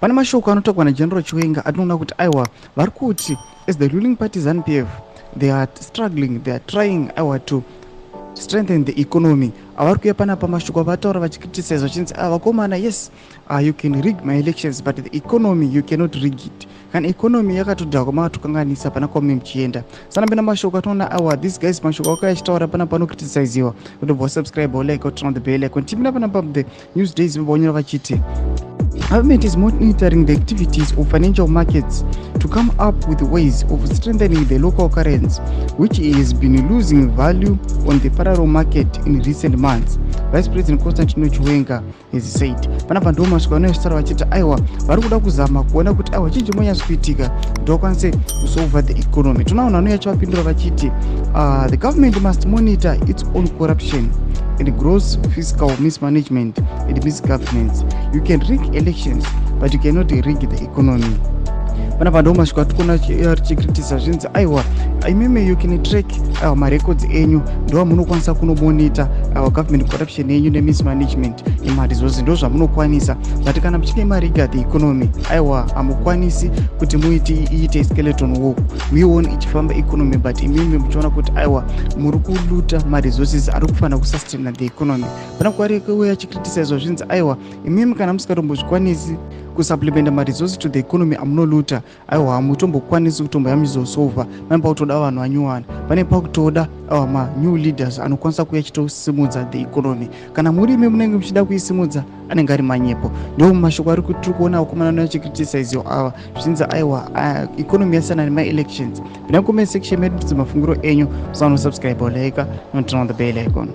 Pane mashoko anotaurwa naGeneral Chiwenga atinoona kuti aiwa, vari kuti as the ruling party ZANU PF, they are struggling, they are trying, aiwa, to strengthen the economy. Avari kuuya panapa, mashoko avataura vachicriticize vachinzi, ah, vakomana, yes, you can rig my elections, but the economy, you cannot rig it. Kana economy yakatodhakwa, makatokanganisa pana kwame muchienda. Sanapinda mashoko atinoona awa, these guys, mashoko akauya achitaura pana panocriticiziwa. Kutobva wasubscribe, like, turn on the bell icon. Tipinda panapa, the News Days vanyora vachiti government is monitoring the activities of financial markets to come up with ways of strengthening the local currency, which has been losing value on the parallel market in recent months, Vice President Constantino Chiwenga has said. Panapa ndo masvika vanotaura vachiti aiwa, vari kuda kuzama kuona kuti aiwa, chii chimonyatso kuitika kuti vakwanise kusolva the economy. Toona vanhu vanouya chivapindura vachiti the government must monitor its own corruption and gross fiscal mismanagement and misgovernance. You can rig elections, but you cannot rig the economy. Panapa ndo masviko atikuona richikritisa zvinzi aiwa, imimi you can track, aiwa, marecords enyu, ndo amunokwanisa kunomonita, aiwa, government corruption yenyu nemismanagement yemaresources, ndo zvamunokwanisa. But kana muchinge mariga the economy, aiwa, hamukwanisi kuti muiti iite skeleton walk, muione ichifamba economy, but imimi muchiona kuti aiwa, muri kuluta maresources ari kufanira kusustaina the economy. Pana kwarikuuya achikritisizwa zvinzi aiwa, imimi kana musingatombozvikwanisi kusupplementa maresources to the economy amunoluta, aiwa, hamutombokwanisi kutomboya muchizosolva. Pane pakutoda vanhu vanyuwani, pane pakutoda, aiwa, manew leaders anokwanisa kuuya achitosimudza the economy. Kana murimi munenge muchida kuisimudza, anenge ari manyepo. Ndo mashoko ari tiri kuona vakomana vachikriticiziwa ava, zvichinzi aiwa, economy yasiyana nemaelections. Pinda comment section medu, tidze mafungiro enyu. Musanosubscribe, like, noturn on the bell icon.